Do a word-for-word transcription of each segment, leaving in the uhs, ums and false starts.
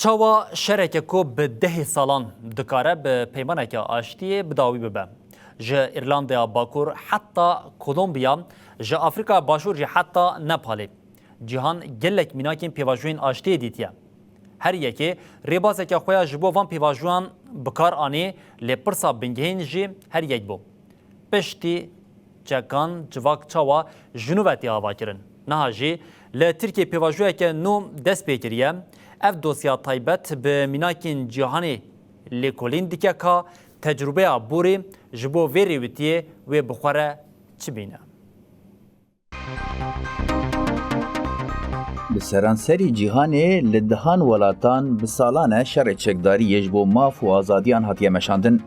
Çawa şereke ku bi dehê salan dikare bi peymaneke aştiyê bi dawî bibe? Ji Îrlandaya Bakur heta Kolombiya, ji Afrîkaya Başûr jî heta Nepalê, cîhan gelek mînakên pêvajoyên aştiyê dîtiye. Her yekê rêbazeke xwe ya ji bo van pêvajoyan bi kar anî, lê pirsa bingehîn jî her yek bû. Piştî çekan civak çawa ji nû ve tê avakirin? Niha jî li Tirkiyê pêvajoyeke nû dest pê kiriye. Ev dosya taybet bi mînakên cîhanê lêkolîn dike ka tecrûbeya borî ji bo vê rêwîtiyê wê bi xwe re çi bîne? Li seranserî cîhanê li dehan welatan bi salan e şerê çekdarî yê ji bo maf û azadiyan hatiye meşandin.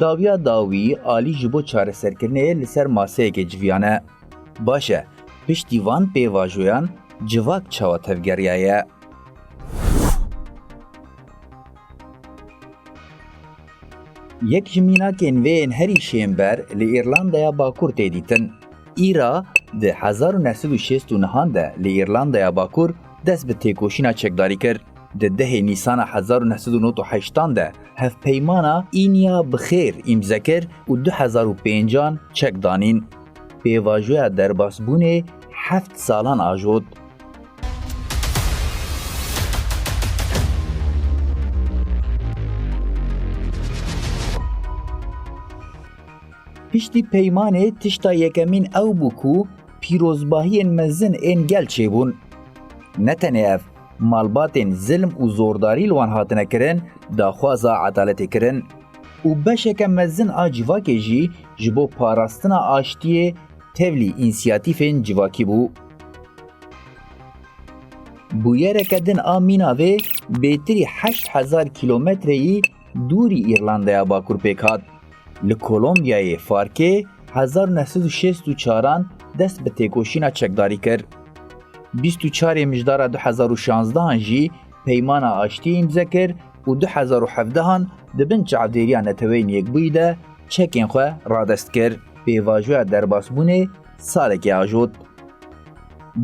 Dawiya dawî alî ji bo çareserkirinê li ser maseyekê civiyane. Baş e, piştî van pêvajoyan civak çawa tevgeriyaye? Yek ji mînakên vê yên herî şênber li Îrlandaya Bakur tê dîtin. Îra di hezar û neh sed û şêst û nehan de li Îrlandaya Bakur dest bi têkoşîna çekdarî kir. Di dehê Nîsana hezar û neh sed û nod û heştan de hevpeymana Înya bi xêr îmze kir û du hezar û pêncan çek danîn. Pêvajoya derbasbûnê heft salan ajot. Piştî peymanê tişta yekemîn ew bû ku pîrozbahiyên mezin ên gel çêbûn. Ne tenê ev, malbatên zilm û zordarî li wan hatine kirin, daxwaza edaletê kirin û beşeke mezin a civakê jî ji bo parastina aştiyê tevlî însiyatîfên civakî bû. Bûyereke din a mîna vê bêtirî heşt hezar kîlometreyî dûrî Îrlandaya Bakur pêk hat. Li Kolombiyayê Farkê hezar neh sed û şêst û çaran dest bi têkoşîna çekdarî kir. Bîst û çarê mijdara du hezar û şanzdehan jî peymana aştiyê îmze kir û du hezar û hevdehan di bin çavdêriya Neteweyên Yekbûyî de çekên xwe radest kir. Pêvajoya derbasbûnê salekê ajot.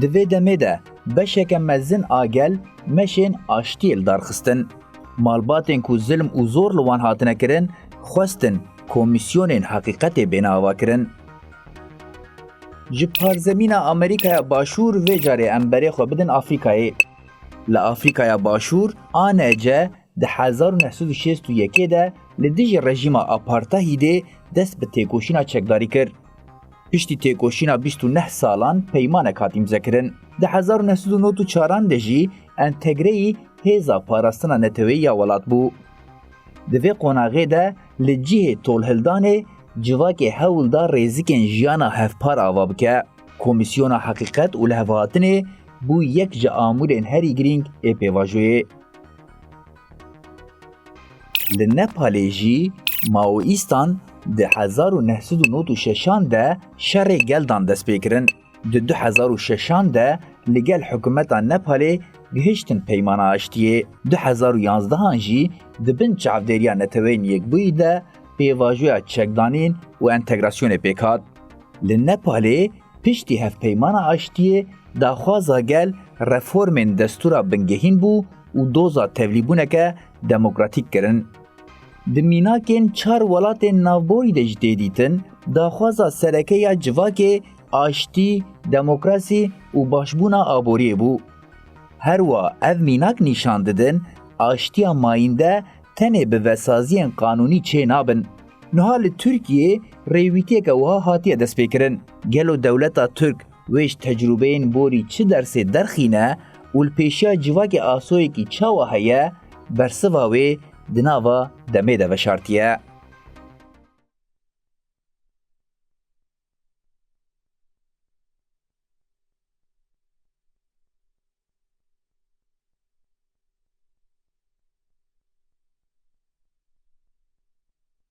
Di vê demê de beşeke mezin a gel meşên aştiyê li dar xistin. Malbatên ku zilm û zor li wan hatine kirin, xwestin komîsyonên heqîqetê bêne avakirin. Ji parzemîna Amerîkaya Başûr vê carê em berê xwe bidin Afrîkayê. Li Afrîkaya Başûr, A N C di hezar û neh sed û şêst û yekê de li dijî rejîma apartheidê dest bi têkoşîna çekdarî kir. Piştî têkoşîna bîst û neh salan peymanek hat îmzekirin. Di hezar û neh sed û nod û çaran de jî entegreyî Hêza Parastina Neteweyî ya welat bû. Di vê qonaxê de li cihê tolhildanê civakê hewl da rêzikên jiyana hevpar ava bike. Komîsyona Heqîqet û Lihevhatinê bû yek ji amûrên herî girîng ê pêvajoyê. Li Nepalê jî Maoîstan di hezar û neh sed û nod û şeşan de şerê gel dan destpêkirin. Di du hezar û şeşan de li gel hikûmeta Nepalê gihiştin peymana aştiyê. Du hezar û yanzdehan jî di bin çavdêriya Neteweyên Yekbûyî de pêvajoya çekdanîn û entegrasyonê pêk hat. Li Nepalê piştî hevpeymana aştiyê daxwaza gel reformên destûra bingehîn bû û doza tevlîbûneke demokratîk kirin. Di mînakên çar welatên navborî de jî tê dîtin, daxwaza sereke ya civakê aştî, demokrasî û başbûna aboriyê bû. Herwa ev mînak nîşan didin, aştiya mayînde tenê bi vesaziyên qanûnî çê nabin. Niha li Tirkiyê rêwîtiyeke wiha hatiye destpêkirin. Gelo dewleta Tirk wê ji tecrûbeyên borî çi dersê derxîne û li pêşiya civakê asoyekî çawa heye, bersiva wê di nava demê de veşartiye.